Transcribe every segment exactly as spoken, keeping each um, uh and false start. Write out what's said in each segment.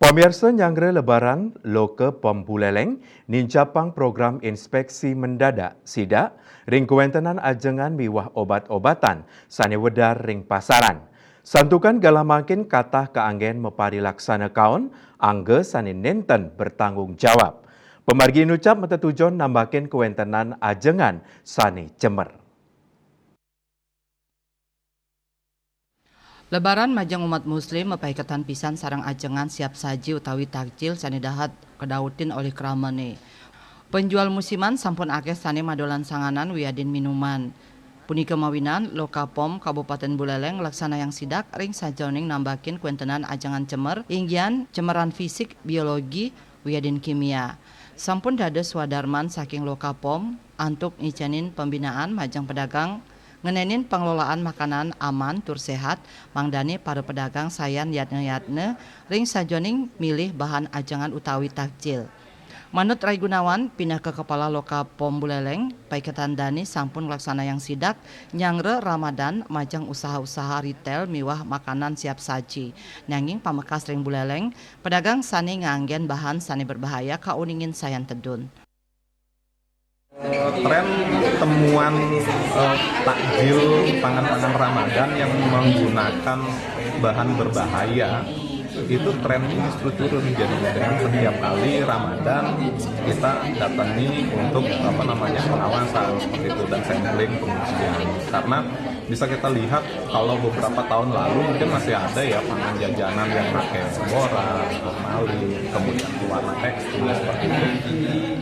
Pamirsa, nyanggra Lebaran, Loka Pom Buleleng nincapang program inspeksi mendadak sidak ring kawentenan ajengan miwah obat-obatan sane wedar ring pasaran. Santukan galah mangkin katah kaanggen maparilaksana kaon angga sane nenten bertanggung jawab. Pamargi inucap matetujon nambakin kawentenan ajengan sane cemer. Lebaran majeng umat Muslim mapaiketan pisan sareng ajengan siap saji utawi takjil sane dahat kadautin olih kramane. Penjual musiman sampun akeh sane madolan sanganan wiadin minuman. Punika mawinan, Loka Pom Kabupaten Buleleng nglaksanayang sidak ring sajeroning nambakin kawentenan ajengan cemer, inggihan cemeran fisik, biologi, wiadin kimia. Sampun dados swadarman saking Loka Pom antuk ngicenin pembinaan majeng pedagang, ngenenin pengelolaan makanan aman tur sehat, mangdane para pedagang sayan yatne-yatne ring sajeroning milih bahan ajengan utawi takjil. Manut Rai Gunawan, pinaka Kepala Loka Pom Buleleng, paiketan dane sampun nglaksanayang sidak nyanggra Ramadan majeng usaha-usaha retail miwah makanan siap saji. Nanging pamekas ring Buleleng, pedagang sane nganggen bahan sane berbahaya kauningin sayan tedun. Tren temuan eh, takjil pangan-pangan Ramadan yang menggunakan bahan berbahaya itu trennya justru turun, jadi dengan setiap kali Ramadan kita datangi untuk apa namanya pengawasan seperti itu dan sampling pengujian, karena bisa kita lihat kalau beberapa tahun lalu mungkin masih ada ya pangan jajanan yang pakai borax, formalin, kemudian pewarna tekstil seperti itu.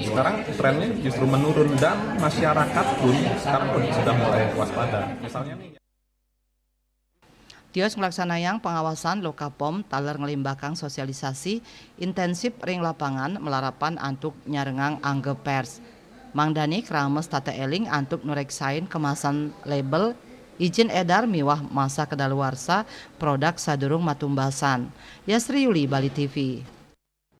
Sekarang trennya justru menurun dan masyarakat pun sekarang pun sudah mulai waspada. Misalnya nih. Tios nglaksanayang pengawasan Loka Pom taler nglimbakang sosialisasi intensif ring lapangan malarapan antuk nyarengang angga pers. Mangdane krames tata eling antuk nureksain kemasan label, ijin edar miwah masa kedaluarsa produk sadurung matumbasan. Yasri Yuli, Bali T V.